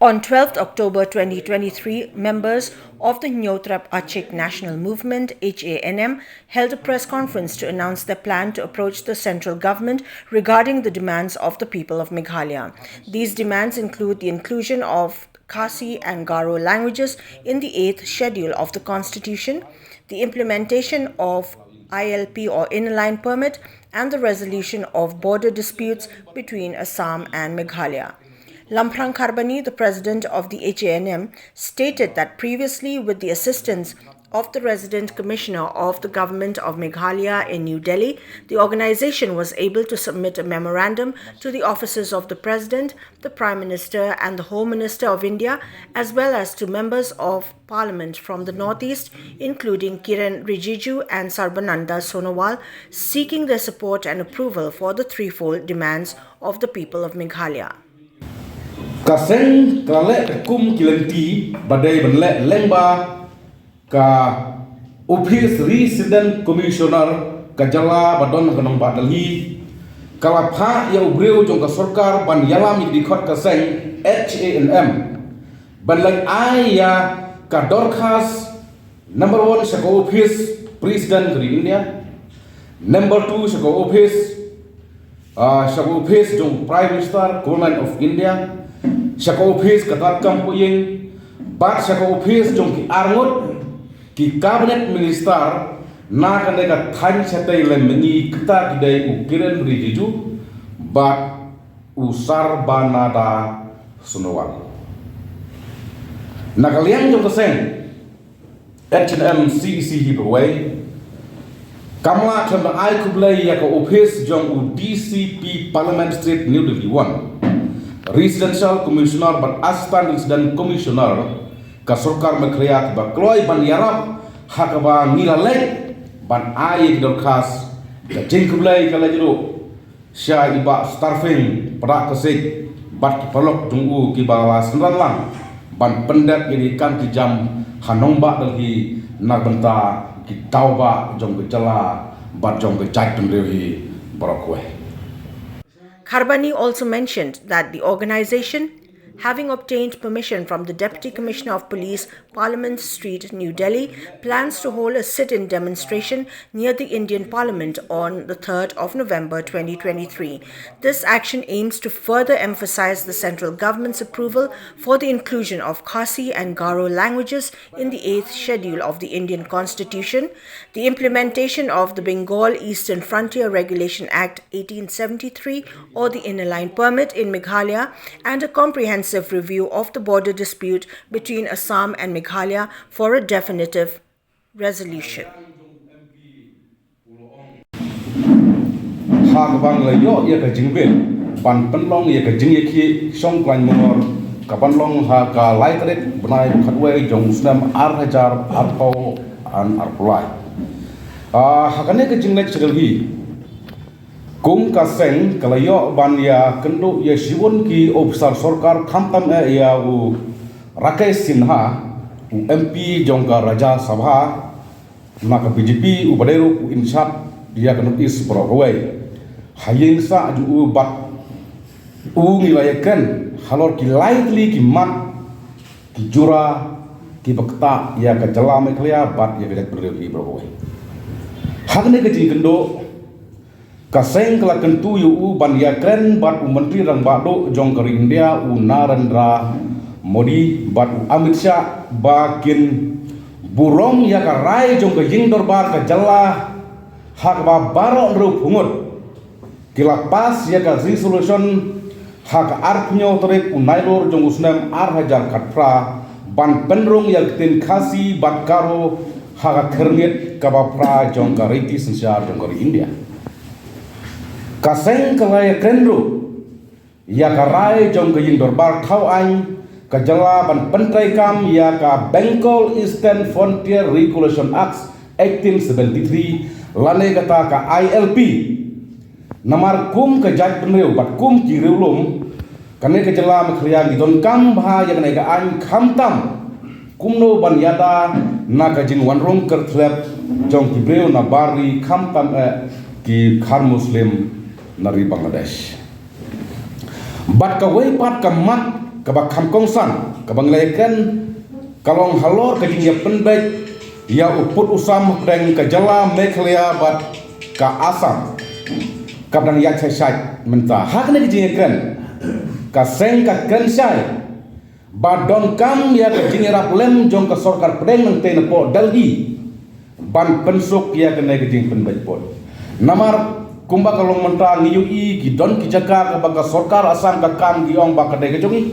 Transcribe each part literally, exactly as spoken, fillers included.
On twelfth October twenty twenty-three, members of the Hynñiewtrep Achick National Movement, H A N M, held a press conference to announce their plan to approach the central government regarding the demands of the people of Meghalaya. These demands include the inclusion of Khasi and Garo languages in the eighth schedule of the constitution, the implementation of I L P or Inner Line Permit, and the resolution of border disputes between Assam and Meghalaya. Lamphrang Kharbani, the president of the H A N M, stated that previously, with the assistance of the Resident Commissioner of the Government of Meghalaya in New Delhi, the organization was able to submit a memorandum to the offices of the President, the Prime Minister, and the Home Minister of India, as well as to members of Parliament from the Northeast, including Kiren Rijiju and Sarbananda Sonowal, seeking their support and approval for the threefold demands of the people of Meghalaya. Ka seng ka la leh kum ki lynti ba dei ban leh lyngba ka Office Resident Commissioner ka jylla ba don ha nongbah Delhi, ka la phah ïa u briew jong ka sorkar ban ïalam ïa ki dkhot ka seng, H A N M, ban leit ai ïa ka dorkhas, number one, sha ka office President ka ri India, number two, sha ka office, ah, sha ka office jong Prime Minister, Government of India, sha ka office ka Tat Kam Pohying, bad sha ka office jong ki arngut ki Cabinet Minister na kane ka thaiñ shatei lem mihngi, kita ki dei u Kiren Rijiju bad u Sarbananda Sonowal. Na ka liang jong ka seng H A N M C E C hi bad wei, kam lah khlem da ai khublei ïa ka office jong u D C P Parliament Street, New Delhi one, Residential Commissioner bad Assistant Resident Commissioner ka sorkar Meghalaya kiba kloi ban ïarap ha kaba ngi la leit ban ai ïa ki dorkhas. Ka jingkhublei ka la jia ruh sha i Bah Starfing Pdakasiej bad ki paralok jong u kiba la synran lang ban pyndep ïa ki kam ki jam ha nongbah Delhi na ka bynta ki daw bah jong ka jylla bad jong ka jaitbynriew hi baroh kawei. Kharbani also mentioned that the organization, having obtained permission from the Deputy Commissioner of Police, Parliament Street, New Delhi, plans to hold a sit-in demonstration near the Indian Parliament on the third of November twenty twenty-three. This action aims to further emphasize the central government's approval for the inclusion of Khasi and Garo languages in the eighth schedule of the Indian Constitution, the implementation of the Bengal Eastern Frontier Regulation Act eighteen seventy-three or the Inner Line Permit in Meghalaya, and a comprehensive review of the border dispute between Assam and Meghalaya for a definitive resolution. Ha kaba ngi la ïoh ïa ka jingbit ban pynlong ïa ka jingïakhih shong khlaiñ mongor ka ban long ha ka lai tarik bnai khatwei jong u snem ar hajar arphew arphew lai. Ah, ha kane ka jingleit sha Delhi, kum ka seng ka la ïoh ban ïakynduh ïa shibun ki ophisar sorkar, khamtam eh ïa u Rakesh Sinha, u M P jong ka Rajya Sabha na ka B J P, uba dei ruh u in charge ïa ka North East baroh kawei. Ha ïing sah jong u bad u ngi la ïakren halor ki lai tylli ki mat, ki jura kiba ktah ïa ka jylla Meghalaya bad ïa ka jaitbynriew hi baroh kawei. Ha kane ka jingïakynduh, ka seng ka la kyntu ïa u ban ïakren bad u Myntri Rangbah Duh jong ka ri India, u Narendra Modi, bad u Amit Shah, ba kin burom ïa ka rai jong ka ïing dorbar ka jylla ha kaba baroh hynriew phew ngut ki la pass ïa ka resolution ha ka arphew hynñiew tarik u Nailur jong u snem ar hajar khatphra ban pynrung ïa ka ktien Khasi bad Garo ha ka khyrnit kaba phra jong ka riti synshar jong ka ri India. Ka seng ka la ïakren ruh ïa ka rai jong ka ïing dorbar thaw aiñ ka jylla ban pyntreikam ïa ka Bengal Eastern Frontier Regulation Act eighteen seventy-three lane kata ka I L P. Namar kum ka jaitbynriew bad kum ki riewlum, kane ka jylla Meghalaya ngi donkam bha ïa kane ka aiñ, khamtam kumno ban ïada na ka jingwanrung kyrthlep jong ki briew na bar ri, khamtam eh ki Khar Muslim na ri Bangladesh. Bad kawei pat ka mat kaba kham kongsan kaba ngi la ïakren ka long halor ka jingïapynbeit ïa u pud u sam hapdeng ka jylla Meghalaya bad ka Assam, kaba dang ïaid shai shai mynta. Ha kane ka jingïakren, ka seng ka kren shai ba donkam ïa ka jingïarap lem jong ka sorkar pdeng nangtei napoh Delhi ban pynsuk ïa kane ka jingpynbeit pud. Namar kumba ka long mynta ngi ïohi ki don ki jaka kaba ka sorkar Assam ka kam ki ong ba ka dei ka jong ngi,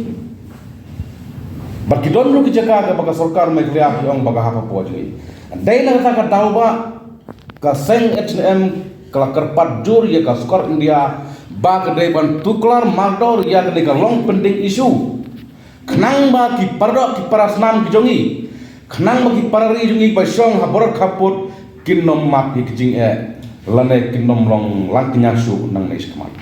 bad ki don ruh ki jaka kaba ka sorkar Meghalaya ki ong ba ka hap hapoh jong ngi. Dei na kata ka daw ba ka seng H N M ka la kyrpad jur ïa ka sorkar India ba ka dei ban tuklar mardor ïa kane ka long pending issue, khnang ba ki paradoh ki parasnam ki jong ngi, khnang ba ki parari jong ngi ba shong ha border khappud kin ym mad ïa ki jingeh lane kin ym long lang kñia shuh nangne shakhmat.